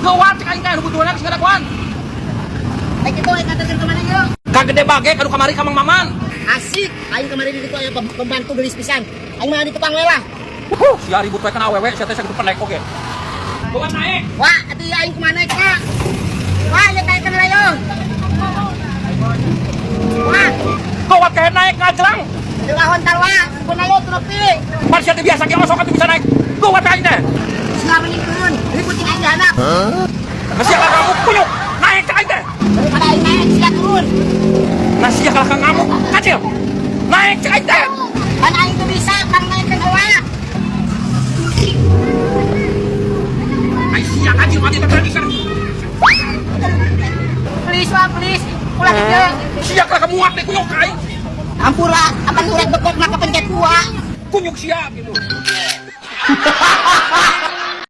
Gawat cek aing teh nu butuhna geus ngadaguan. Ay kitu aing nganterkeun ka mana yeuh? Ka Gede Bage ka nu kamari ka Mang Maman. Asik, aing kamari di ditu aya pembantu geulis pisan. Aing mah di tukang we lah. Huh, sia ribut we kana awewe sia teh sakitu pendek oge. Gawat naik. Wah, atuh ieu aing kumaha naik ka? Wah, ieu teh kana yo. Wah, Gawat kayak naik ngajrang. Dilahon talwa, pun ayo turupi. Pan sia teh biasa ge osok atuh bisa naik. Gawat aing teh. Sia mending turun, ribut jeung aing di handap. Nah, sia kalah ngamuk kunyuk. Naik cek aing teh. Daripada aing naik, sia turun. Nah, sia kalah ngamuk kacil. Naik cek aing teh. Pan aing teu bisa, pang naikkeun awak. Ai sia kacil mati teh berani kan. Please, wah, please. Ulah kieu. Sia kalah muak deh kunyuk aing. Ampura, apan urat bekok na kapencet gua. Kunyuk sia gitu.